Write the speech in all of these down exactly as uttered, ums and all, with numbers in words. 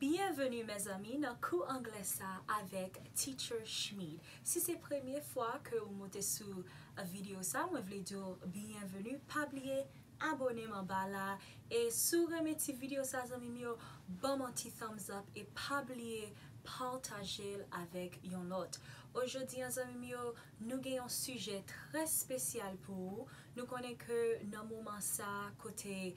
Byenveni, mezanmi, nan kou anglè sa avèk Teacher Schmid. Si se premye fwa ke ou moute sou, uh, videyo sa, mwen vle di w byenveni. Pa bliye abòne m anba la. E si w renmen ti videyo sa, zanmi m yo, ban m yon ti thumbs up e pa bliye pataje l avèk yon lòt. Ojodi a, zanmi m yo, nou gen yon sijè trè espesyal pou ou. Nou konnen ke nan moman sa, kote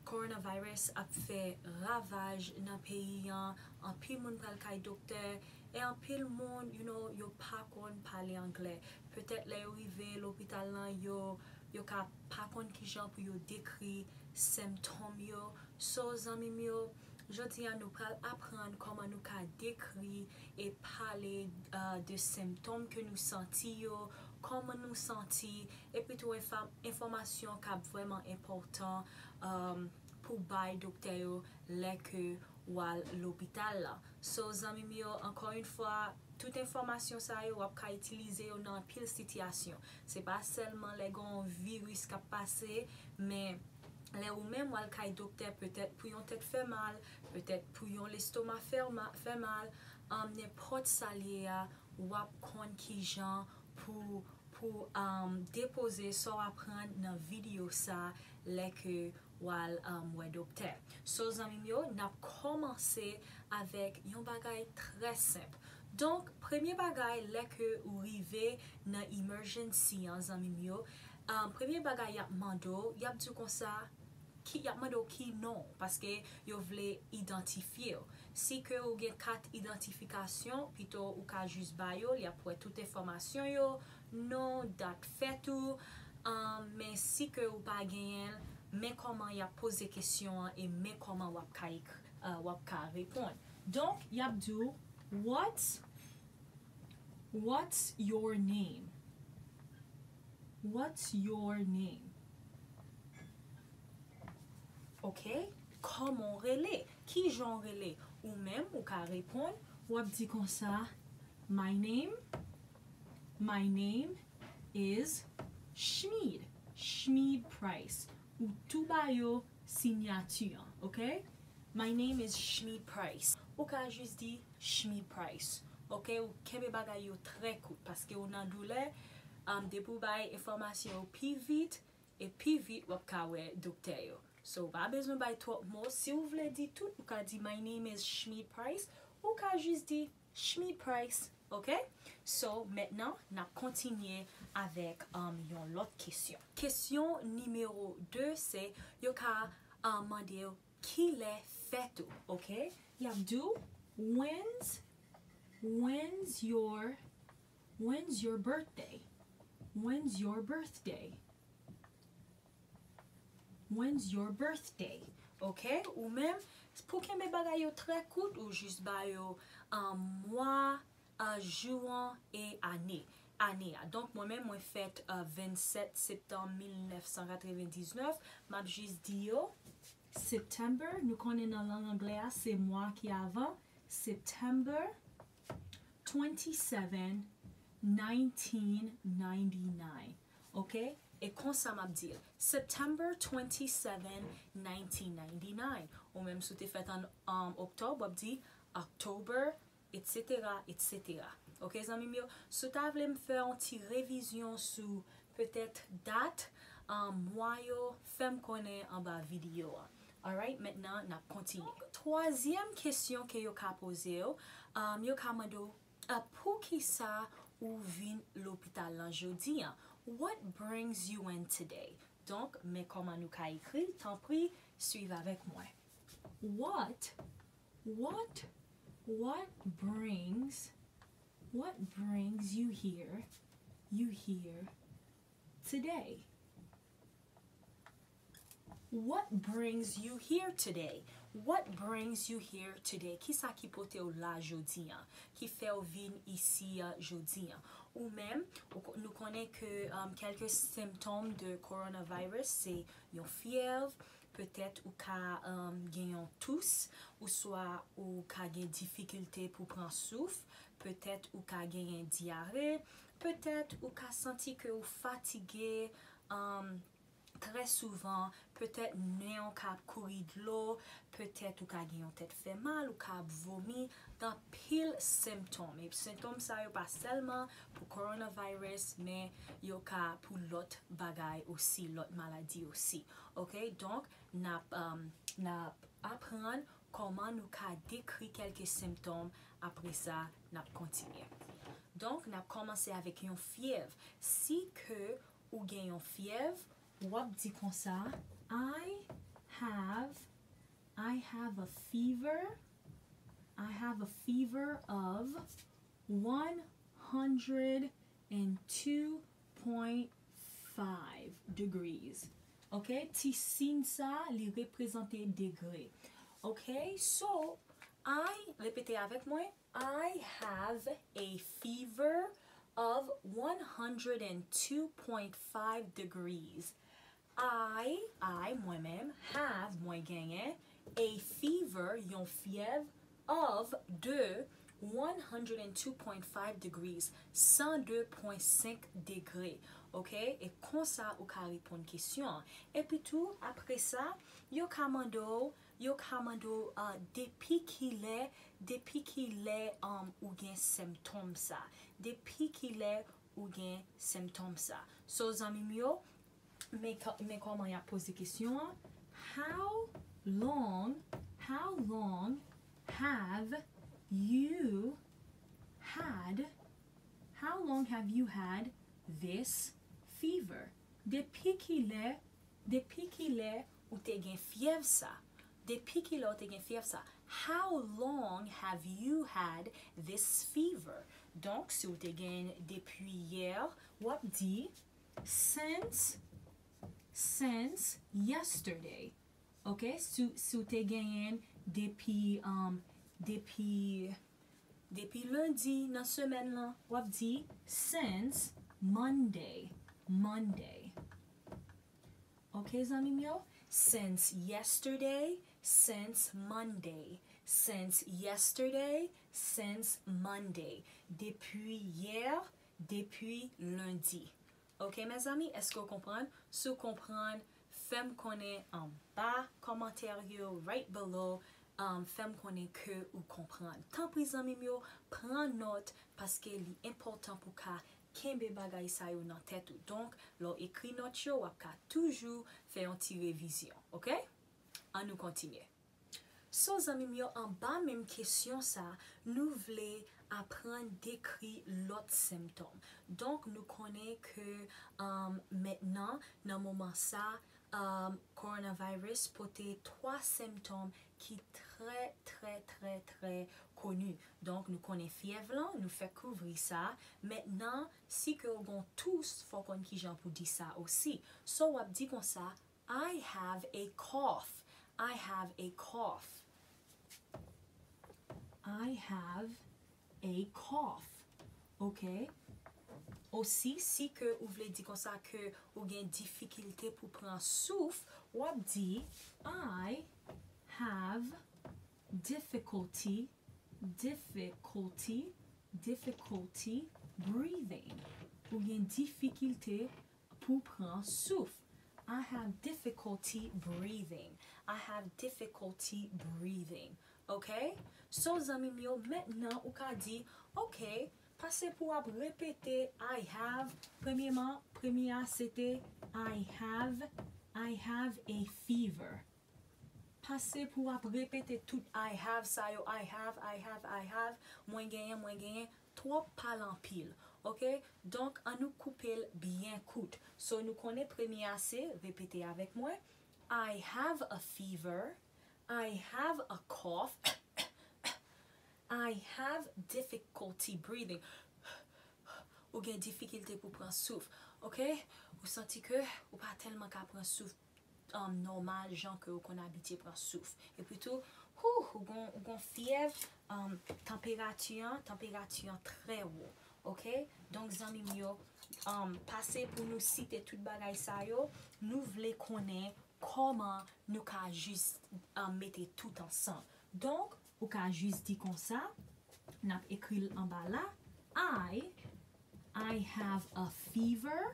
coronavirus ap fè ravaj nan peyi an, anpil moun pral kay doktè, e anpil moun, you know, yo pa konn pale anglè. Petèt lè yo rive lopital lan, yo, yo ka pa konn kijan pou yo dekri sentòm yo. So, zanmi m yo, jodi a nou pral aprann kòman nou ka dekri e pale, uh, de sentòm ke nou santi yo, kòman nou santi, epi tou enfòm-, enfòmasyon k ap vrèman enpòtan, um, pou bay doktè yo lè ke w al lopital la. So, zanmi m yo, ankò yon fwa, tout enfòmasyon sa yo, w ap ka itilize yo nan anpil sitiyasyon. Se pa sèlman lè gen yon viris k ap pase, men lè ou menm w al kay doktè, petèt pou yon tèt fè mal, petèt pou yon lestoma fè ma-, fè mal, um, nenpòt sa l ye a, w ap konn kijan pou, pou, um, depoze sa w aprann nan videyo sa lè ke w al, um, wè doktè. So, zanmi m yo, n ap kòmanse avèk yon bagay trè senp. Donk, premye bagay, lè ke ou rive nan emergency an, zanmi m yo, um, premye bagay y ap mande w, y ap di w konsa, ki, y ap mande w ki non w, paske yo vle idantifye w. Si ke ou gen kat idantifikasyon, pito ou ka jis ba yo, l ap wè tout enfòmasyon yo, non, dat fèt ou, um, men si ke ou pa genyen l, men kòman y ap poze kesyon an e men kòman w ap ka ekri, uh, w ap ka reponn. Donk, y ap di w, "What's, what's your name?" What's your name? Ok? Kòman w rele? Kijan w rele? Ou menm, ou ka reponn, w ap di konsa, "My name, my name is Schmid, Schmid Price." Ou tou ba yo siyati an, ok? "My name is Schmid Price." Ou ka jis di, "Schmid Price." Ok, ou kenbe bagay yo trè kout, paske ou nan doulè, um, depi ou bay enfòmasyon yo pi vit, e pi vit w ap ka wè doktè yo. So, ou pa bezwen bay twòp mo. Si ou vle di tout, ou ka di, "My name is Schmid Price." Ou ka jis di, "Schmid Price." Ok? So, mentnan, n ap kontinye avèk, um, yon lòt kesyon. Kesyon nimewo de se, yo ka, um, mande w, "Kilè fèt ou?" Ok? Y ap di w, "When's, when's your, when's your birthday? When's your birthday? When's your birthday?" Ok? Ou menm, pou kenbe bagay yo trè kout, ou jis ba yo, um, mwa, uh, jou an e ane. Ane a. Donk, mwen menm, mwen fèt, uh, vennsèt septanm mil nèf san katrevendiznèf. M ap jis di yo, September, nou konnen nan lang anglè a, se mwa ki avan. September twenty-seven, nineteen ninety-nine. Ok? E konsa m ap di l. September twenty-seven, nineteen ninety-nine. Ou menm si w te fèt an, an oktòb, w ap di October, et cetera, et cetera. Ok, zanmi m yo? Si w ta vle m fè yon ti revizyon sou petèt dat, um, mwa yo, fè m konnen anba videyo a. Alright, mentnan, n ap kontinye. Twazyèm kesyon ke yo ka poze w, um, yo ka mande w, uh, poukisa ou vin lopital lan jodi an? What brings you in today? Donk, men kòman nou ka ekri, tanpri, swiv avèk mwen. What, what, what brings, what brings you here, you here today? What brings you here today? What brings you here today? Kisa ki pote w la jodi an? Ki fè w vin isi a jodi an? Ou menm, ou ko-, nou konnen ke, um, kèlke sentòm de coronavirus, se yon fyèv, petèt ou ka, um, gen yon tous, oswa ou ka gen difikilte pou pran souf, petèt ou ka genyen dyare, petèt ou ka santi ke ou fatige, um, trè souvan, petèt nen w ka ap kouri dlo, petèt ou ka gen yon tèt fè mal, ou ka ap vomi, gen anpil sentòm. E sentòm sa yo pa sèlman pou coronavirus, men yo ka pou lòt bagay osi, lòt maladi osi. Oke, donk, n ap, um, n ap aprann kòman nou ka dekri kèlke sentòm, apre sa, n ap kontinye. Donk, n ap kòmanse avèk yon fyèv. Si ke ou gen yon fyèv, w ap di konsa, I have, I have a fever, I have a fever of one hundred and two point five degrees. Ok, ti siy sa, li reprezante degre. Ok, so, I, repete avèk mwen, I have a fever of one hundred and two point five degrees. I, I, mwen menm, have, mwen genyen, a fever, yon fyèv, of, de, one hundred and two point five degrees, san de pwen senk degre. Ok, e konsa ou ka reponn kesyon an. Epi tou, apre sa, yo ka mande w, yo ka mande w, ah, depi kilè, depi kilè, um, ou gen sentòm sa. Depi kilè ou gen sentòm sa. So, zanmi m yo, men kò-, men kòman y ap poze kesyon an. How long, how long have you had, how long have you had this fever? Depi kilè, depi kilè ou te gen fyèv sa? Depi kilè ou te gen fyèv sa? How long have you had this fever? Donk, si ou te gen depi yè, w ap di, since, since yesterday. Ok, si, si w te genyen depi, um, depi, depi lendi nan semèn lan, w ap di since Monday, Monday. Ok, zanmi m yo, since yesterday, since Monday, since yesterday, since Monday. Depi yè, depi lendi. Ok, mezanmi, èske w konprann? Si w konprann, fè m konnen anba kòmantè yo, right below, um, fè m konnen ke ou konprann. Tanpri, zanmi m yo, pran nòt, paske li enpòtan pou ka kenbe bagay sa yo nan tèt ou. Donk, lè w ekri nòt yo, w ap ka toujou fè yon ti revizyon, ok? Ann nou kontinye. So, zanmi m yo, anba menm kesyon sa, nou vle aprann dekri lòt sentòm. Donk, nou konnen ke, um, mentnan, nan moman sa, um, coronavirus pote twa sentòm ki trè, trè, trè, trè koni. Donk, nou konnen fyèv lan, nou fèk kouvri sa. Mentnan, si ke w gon tous, fò w konn kijan pou di sa osi. So, w ap di konsa, I have a cough. I have a cough. I have a cough. Ok. Osi, si ke ou vle di konsa ke ou gen difikilte pou pran souf, w ap di, I have difficulty, difficulty, difficulty breathing. Ou gen difikilte pou pran souf. I have difficulty breathing. I have difficulty breathing. Ok? So, zanmi m yo, mentnan ou ka di, ok, pase pou w ap repete I have. Premyeman, premye a se te I have, I have a fever. Pase pou w ap repete tout I have sa yo, I have, I have, I have, mwen genyen, mwen genyen, twòp pale anpil. Ok? Donk, ann nou koupe l byen kout. So, nou konnen premye a se, repete avèk mwen, I have a fever, I have a cough, I have difficulty breathing. Ou gen difikilte pou pran souf, ok? Ou santi ke ou pa tèlman ka pran souf, um, nòmal, jan ke ou konn abitye pran souf. Epi tou, hou, ou gon, ou gon fyèv, um, tanperati an, tanperati an trè wo, ok? Donk, zanmi m yo, um, pase pou nou site tout bagay sa yo, nou vle konnen kòman nou ka jis, um, mete tout ansanm. Donk, ou ka jis di konsa, n ap ekri l anba la, I, I have a fever,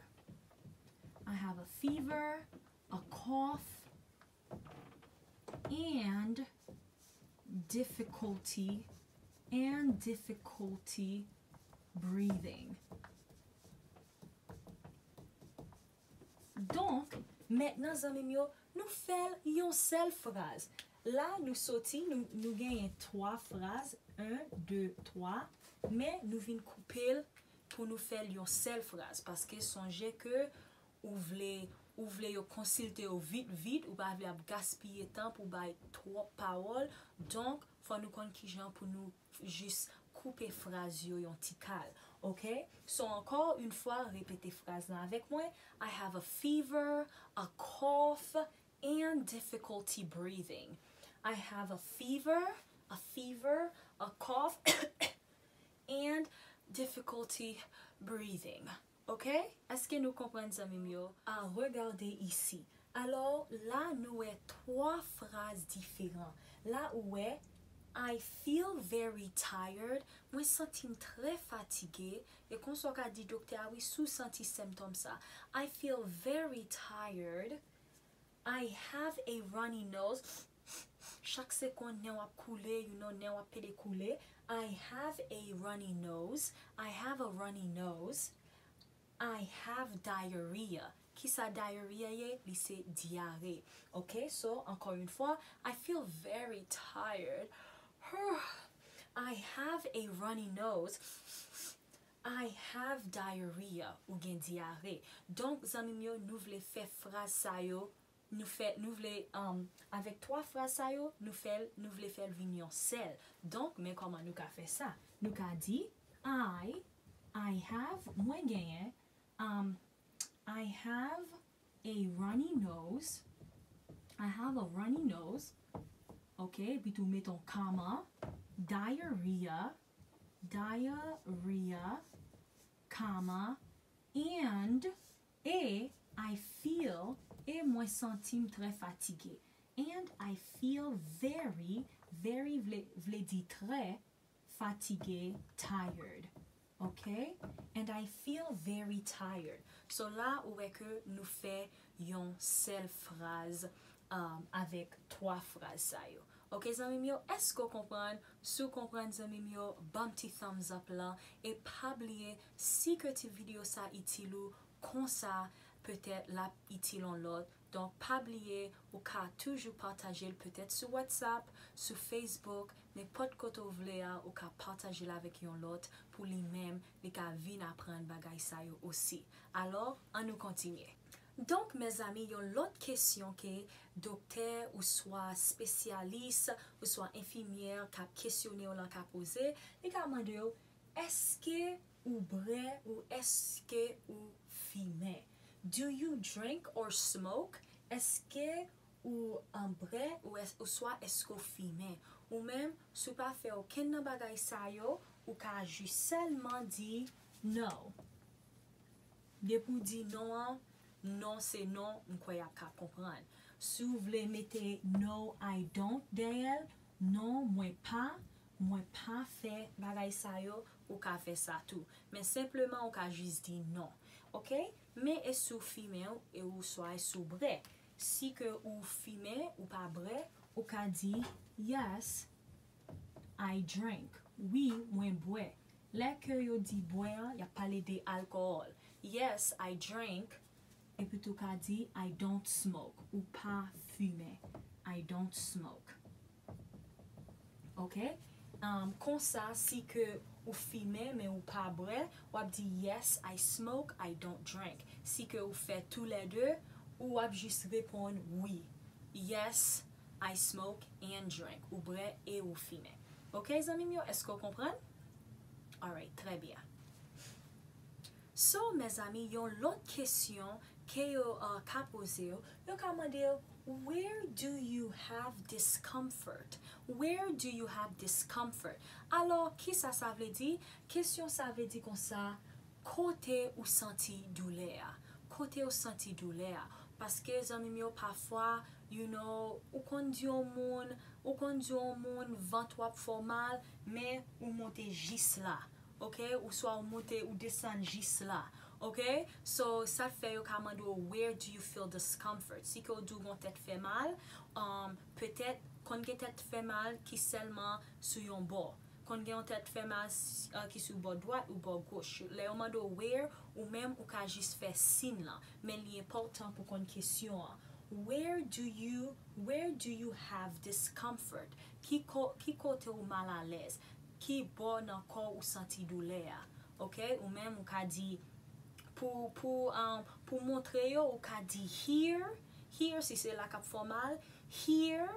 I have a fever a cough and difficulty and difficulty breathing. Donk, mentnan, zanmi m yo, nou fè l yon sèl fraz. La nou soti, nou, nou genyen twa fraz, en, de, twa, men nou vin koupe l pou nou fè l yon sèl fraz, paske sonje ke ou vle, ou vle yo konsilte yo vit vit, ou pa vle ap gaspiye tan pou bay twòp pawòl, donk fò nou konn kijan pou nou jis koupe fraz yo yon ti kal, ok? So, encore une fois, repete fraz lan avèk mwen. I have a fever, a cough, and difficulty breathing. I have a fever, a fever, a cough, and difficulty breathing. Ok? Èske nou konprann, zanmi m yo? Ah, regardez ici. Alò, la nou wè twa fraz diferan. La ou wè, I feel very tired. Mwen santi m trè fatige. E konsa w ka di doktè a, wi, si w santi sentòm sa. I feel very tired. I have a runny nose. Chak segonn, nen w ap koule, you know, nen w ap pede koule. I have a runny nose. I have a runny nose. I have diarrhea. Kisa diarrhea ye? Li se dyare. Ok, so, encore une fois, I feel very tired. I have a runny nose. I have diarrhea. Ou gen dyare. Donk, zanmi m yo, nou vle fè fraz sa yo, nou fè, nou vle, um, avèk twa fraz sa yo, nou fè l, nou vle fè l vin yon sèl. Donk, men kòman nou ka fè sa. Nou ka di, I, I have, mwen genyen, um, I have a runny nose. I have a runny nose. Ok, epi tou mete yon kama. Diarrhea. Diarrhea. Kama. And, e, I feel, e mwen santi m trè fatige. And I feel very, very vle, vle di trè, fatige, tired. Ok? And I feel very tired. So la, ou wè ke nou fè yon sèl fraz, um, avèk twa fraz sa yo. Ok, zanmi m yo, èske w konprann? Si w konprann, zanmi m yo, ban m ti thumbs up lan. E pa bliye, si ke ti videyo sa itil ou, konsa, petèt l ap itil yon lòt. Donk, pa bliye, ou ka toujou pataje l petèt sou WhatsApp, sou Facebook, nenpòt kote w vle a, ou ka pataje l avèk yon lòt pou li menm, li ka vin aprann bagay sa yo osi. Alò, ann nou kontinye. Donk, mezanmi, yon lòt kesyon ke doktè oswa espesyalis oswa enfimyè k ap kesyone w lan ka poze, li ka mande w, èske ou brè ou èske ou fimen? Do you drink or smoke? Èske ou, um, brè ou es-, oswa èske w fimen? Ou menm, si w pa fè okenn nan bagay sa yo, ou ka jis sèlman di no. Depi w di non an, non se non, m kwè y ap ka konprann. Si w vle mete no, I don't dèyè l, non, mwen pa, mwen pa fè bagay sa yo, ou ka fè sa tou. Men senpleman, ou ka jis di non. Ok? Men e si w fimen, e oswa e si w brè? Si ke ou fimen, ou pa brè, ou ka di, yes, I drink. Wi, mwen bwè. Lè ke yo di bwè an, y ap pale de alkòl. Yes, I drink. Epi tou ka di, I don't smoke. Ou pa fimen. I don't smoke. Ok? Um, konsa, si ke ou fimen, men ou pa bwè, w ap di, yes, I smoke, I don't drink. Si ke ou fè toulède, ou ap jis reponn wi. Yes, I smoke and drink. Ou bwè e ou fimen. Ok, zanmi m yo, èske w konprann? Alright, trè byen. So, mezanmi, yon lòt kesyon ke yo, uh, ka poze yo, yo ka mande yo, where do you have discomfort? Where do you have discomfort? Alò, kisa sa vle di? Kesyon sa vle di konsa, kote ou santi doulè a? Kote ou santi doulè a? Paske, zanmi m yo, pafwa, you know, ou konn di yon moun, ou konn di yon moun, vant w ap fè w mal, men ou monte jis la. Ok? Oswa ou monte, ou desann jis la. Ok? So, sa fè yo ka mande w, "Where do you feel discomfort?" Si ke w di w gon tèt fè mal, um, petèt, konn gen tèt fè mal ki sèlman sou yon bò. Konn gen yon tèt fè mal s- uh, ki sou bò dwat ou bò goch. Lè yo mande w "Where", ou menm ou ka jis fè siy lan. Men li enpòtan pou konn kesyon an. "Where do you, where do you have discomfort?" Ki, ko, ki kote ou malalèz? Ki bò nan kò ou santi doulè a? Ok? Ou menm ou ka di, pou, pou, um, pou montre yo, ou ka di "here", "here" si se la k ap fè w mal, "here"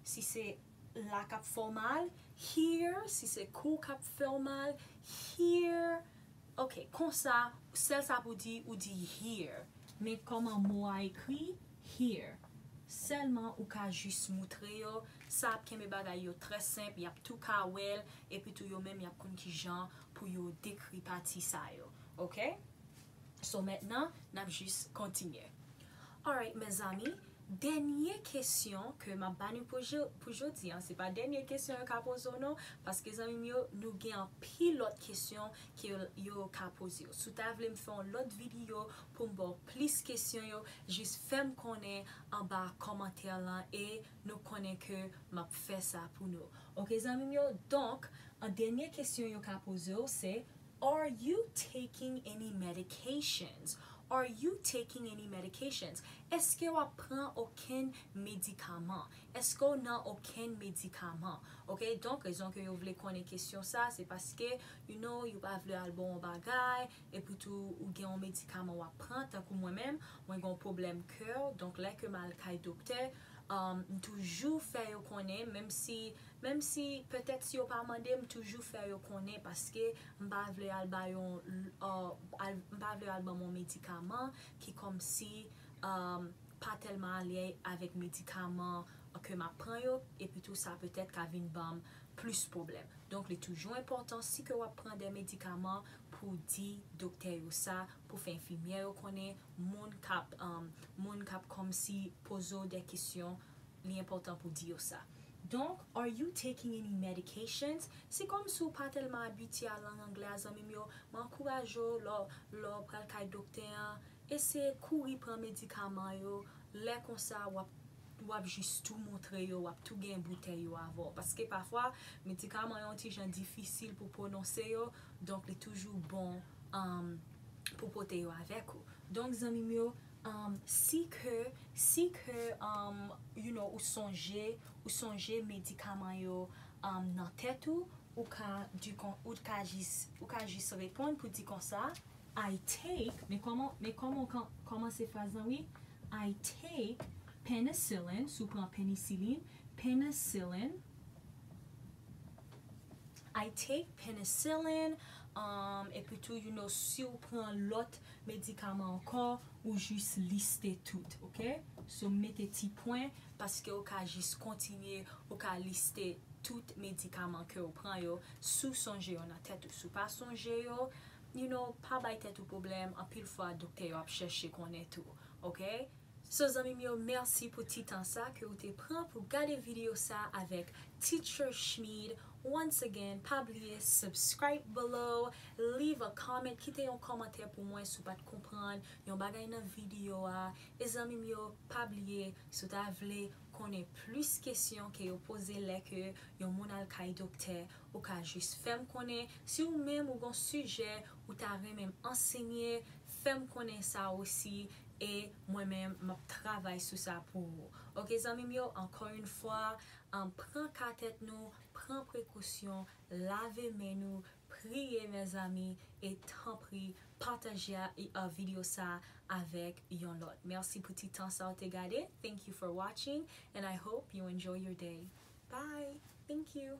si se la k ap fè w mal, "here" si se kou k ap fè w mal, "here". Ok, konsa, sèl sa pou di, ou di "here". Men kòman mo a ekri? "Here". Sèlman ou ka jis moutre yo, sa ap kenbe bagay yo trè senp, y ap tou ka wè l, epi tou yo menm y ap konn kijan pou yo dekri pati sa yo. Ok? So mentnan, n ap jis kontinye. Alright, mezanmi, dènye kesyon ke m ap ba nou pou, jo- pou jodi an, se pa dènye kesyon yo ka poze w non, paske zanmi m yo, nou gen anpil lòt kesyon ke yo, yo ka poze w. Si w ta vle m fè yon lòt videyo pou m ba w plis kesyon yo, jis fè m konnen anba kòmantè lan e nou konnen ke m ap fè sa pou nou. Ok, zanmi m yo? Donk, an dènye kesyon yo ka poze w se, "Are you taking any medications? Are you taking any medications?" Èske w ap pran okenn medikaman? Èske w nan okenn medikaman? Ok, donk, rezon ke yo vle konnen kesyon sa, se paske, you know, yo pa vle al ba w yon bagay, epi tou, ou gen yon medikaman w ap pran, tankou mwen menm, mwen gen yon pwoblèm kè, donk, lè ke m al kay doktè, um, m toujou fè yo konnen, menm si, menm si, petèt si yo pa mande, m toujou fè yo konnen, paske m pa vle al ba yon, uh, al, m pa vle al ban m yon medikaman ki kòmsi, um, pa tèlman alye avèk medikaman ke m ap pran yo, epi tou sa petèt ka vin ban m plis pwoblèm. Donk, li toujou enpòtan, si ke w ap pran de medikaman, pou di doktè yo sa, pou fè enfimyè yo konnen, moun k ap, um, moun k ap kòmsi poze w de kesyon, li enpòtan pou di yo sa. Donk, "Are you taking any medications?" Se kòmsi w pa tèlman abitye a lang anglè a, zanmi m yo, m ankouraje w, lè w, lè w pral kay doktè an, eseye kouri pran medikaman yo, lè konsa w ap, w ap jis tou montre yo, w ap tou gen boutèy yo avè w. Paske pafwa, medikaman yo yon ti jan difisil pou pwononse yo, donk li toujou bon, um, pou pote yo avèk ou. Donk, zanmi m yo, um, si ke, si ke, um, you know, ou sonje, ou sonje medikaman yo, um, nan tèt ou, ou ka di kon, ou ka jis, ou ka jis reponn pou di konsa, "I take," men kòman, men kòman w ka kòmanse fraz lan, wi? "I take penicillin," si w pran penisilin, "penicillin." "I take penicillin," um, epi tou, you know, si w pran lòt medikaman ankò, ou jis liste tout, ok? So, m mete ti pwen, paske ou ka jis kontinye, ou ka liste tout medikaman ke w pran yo, si w sonje yo nan tèt ou. Si w pa sonje yo, you know, pa bay tèt ou pwoblèm, anpil fwa doktè yo ap chèche konnen tou, ok? So, zanmi m yo, mèsi pou ti tan sa ke w te pran pou gade videyo sa avèk Teacher Schmid. Once again, pa bliye subscribe below, leave a comment, kite yon kòmantè pou mwen si w pa t konprann yon bagay nan videyo a. E zanmi m yo, pa bliye, si w ta vle konnen plis kesyon ke yo poze lè ke yon moun al kay doktè, ou ka jis fè m konnen. Si ou menm ou gon sijè ou ta renmen m ansenye, fè m konnen sa osi, e mwen menm, m ap travay sou sa pou ou. Ok, zanmi m yo, ankò yon fwa, um, pran ka tèt nou, pran prekosyon, lave men nou, priye, mezanmi, e tanpri, pataje a, a videyo sa avèk yon lòt. Mèsi pou ti tan sa w te gade. Thank you for watching, and I hope you enjoy your day. Bye. Thank you.